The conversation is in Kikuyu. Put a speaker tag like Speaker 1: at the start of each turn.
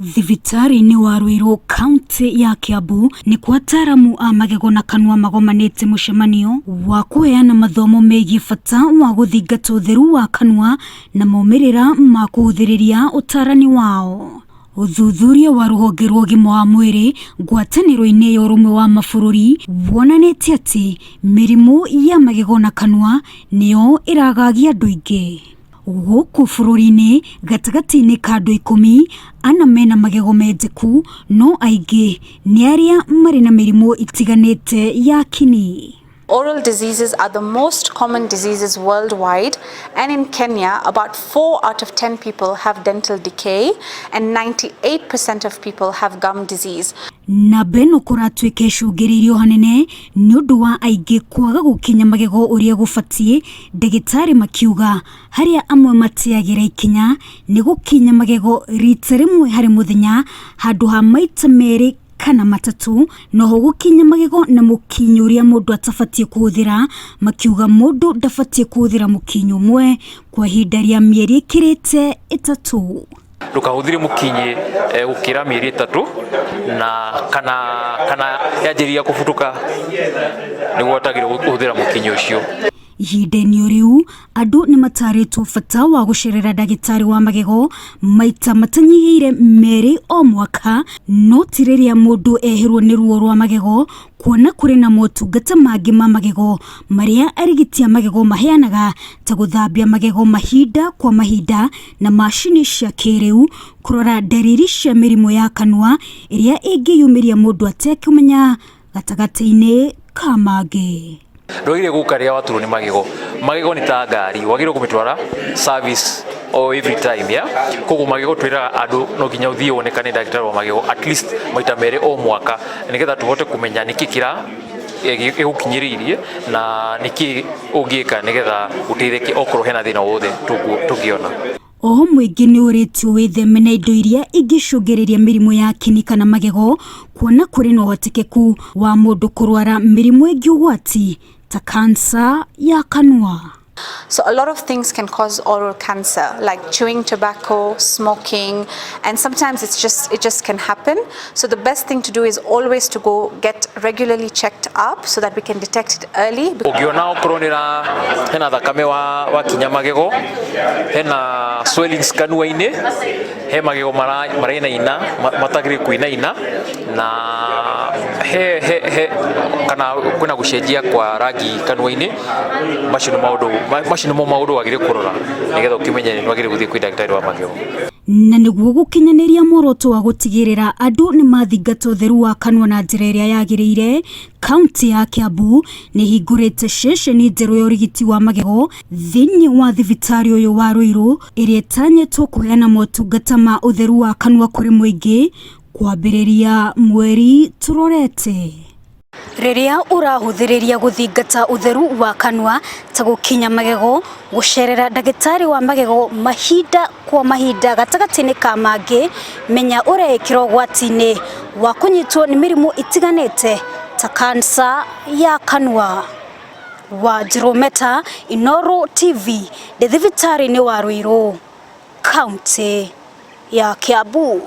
Speaker 1: Thibitarĩ-inĩ wa Ruiru kauntĩ ya Kiambu nĩkuo ataaramu a magego na kanua magomanĩte mũcemanio wa kũheana mathomo megiĩ bata wa gũthingata ũtheru wa kanua na maumĩrĩra ma kũhũthĩrĩria ũtarani wao. Ũthuthuria wa rũhonge rwa ũgima wa mwĩrĩ ngwatanĩro-inĩ ya ũrũmwe wa mabũrũri wonanĩtie atĩ mĩrimũ ya magego na kanua nĩyo ĩragagia andũ aingĩ. Gũkũ bũrũri-inĩ gatagatĩ-inĩ ka andũ 10, ana mena magego menjeku no aingĩ nĩ arĩa marĩ na mĩrimũ itiganĩte ya kini.
Speaker 2: Oral diseases are the most common diseases worldwide, and in Kenya, about 4 out of 10 people have dental decay, and 98% of people have gum disease.
Speaker 1: Namba ĩno kũratuĩka ĩcũngĩrĩirio hanene nĩ ũndũ wa aingĩ kwaga gũkinya magego ũrĩa gũbatiĩ, ndagĩtarĩ makiuga harĩa amwe mateagĩra ikinya nĩ gũkinya magego rita rĩmwe harĩ mũthenya handũ ha maita 2 kana 3, noho gũkinya magego na mũkinyo ũrĩa mũndũ atabatiĩ kũhũthĩra, makiuga mũndũ ndabatiĩ kũhũthĩra mũkinyo ũmwe kwa ihinda rĩa mĩeri ĩkĩrĩte 3.
Speaker 3: Ndũkahũthĩre mũkinyĩ gũkĩra mĩeri 3 na kana yanjĩrĩria kũbutũka nĩguo wagĩrĩirwo kũhũthĩra mũkinyĩ ũcio.
Speaker 1: Ihinda-inĩ o rĩu andũ nĩ matarĩtwo bata wa gũcerera ndagĩtarĩ wa magego maita matanyihĩire 2 o mwaka, no ti rĩrĩa mũndũ ehĩrwo nĩ ruo rwa magego, kuona kũrĩ na motungata mangĩ ma magego marĩa arigiti a magego maheanaga ta gũthambia magego mahinda kwa mahinda na macini cia kĩrĩu, kũrora ndariri cia mĩrimũ ya kanua ĩrĩa ĩngĩyumĩria mũndũ atekũmenya gatagatĩ-inĩ ka mangĩ.
Speaker 3: Ndwagĩrĩire gũka rĩrĩa waturwo nĩ magego. Magego nĩ ta ngari, wagĩrĩirwo kũmĩtwara service o every time, yeah? Koguo magego twĩraga andũ no nginya ũthiĩ wonekane ndagĩtarĩ wa magego at least maita 2 o mwaka, nĩgetha tũhote kũmenya nĩkĩ kĩra gĩgũkinyĩrĩirie na nĩkĩ ũngĩka nĩgetha ũteithĩke okorwo hena thĩna wothe tũngĩona.
Speaker 1: Oho mũingĩ nĩ ũrĩtio wĩtheme na indo iria ingĩcũngĩrĩria mĩrimũ ya kĩni kana magego, kuona kũrĩ na ũhotekeku wa mũndũ kũrwara mĩrimũ ĩngĩ ũgwati ta kansa ya kanua.
Speaker 2: So a lot of things can cause oral cancer, like chewing tobacco, smoking, and sometimes it just can happen. So the best thing to do is always to go get regularly checked up so that we can detect it early.
Speaker 3: Ũngĩona okorwo nĩ hena thakame wakinya magego, hena swellings kanua-inĩ, he magego marainaina, matagĩrĩire kũinaina, na he kana kwĩna gũcenjia kwa rangi kanua-inĩ, macio nĩ maũndũ, macio nĩmo maũndũ wagĩrĩire kũrora nĩgetha ũkĩmenye nĩ wagĩrĩire gũthiĩ kwĩ ndagĩtarĩ wa magego.
Speaker 1: Na nĩguo gũkinyanĩria muoroto wa gũtigĩrĩra andũ nĩ mathingata ũtheru wa kanua na njĩra ĩrĩa yagĩrĩire, kaunti ya Kiambu nĩ ĩhingũrĩte ceceni njerũ ya ũrigiti wa magego thĩinĩ wa thibitarĩ ũyũ wa Ruiru, ĩrĩa ĩtanyĩtwo kũheana motungata ma ũtheru wa kanua kũrĩ mũingĩ kwambĩrĩria mweri tũrorete. Rĩrĩa ũrahũthĩrĩria gũthingata ũtheru wa kanua ta gũkinya magego, gũcerera ndagĩtarĩ wa magego mahinda kwa mahinda gatagatĩ-inĩ ka mangĩ, menya ũreĩkĩra ũgwati-inĩ wa kũnyitwo nĩ mĩrimũ itiganĩte ta kansa ya kanua. Wanjirũ Meta, Inooro TV, ndĩ thibitarĩ-inĩ wa Ruiru, kaunti ya Kiambu.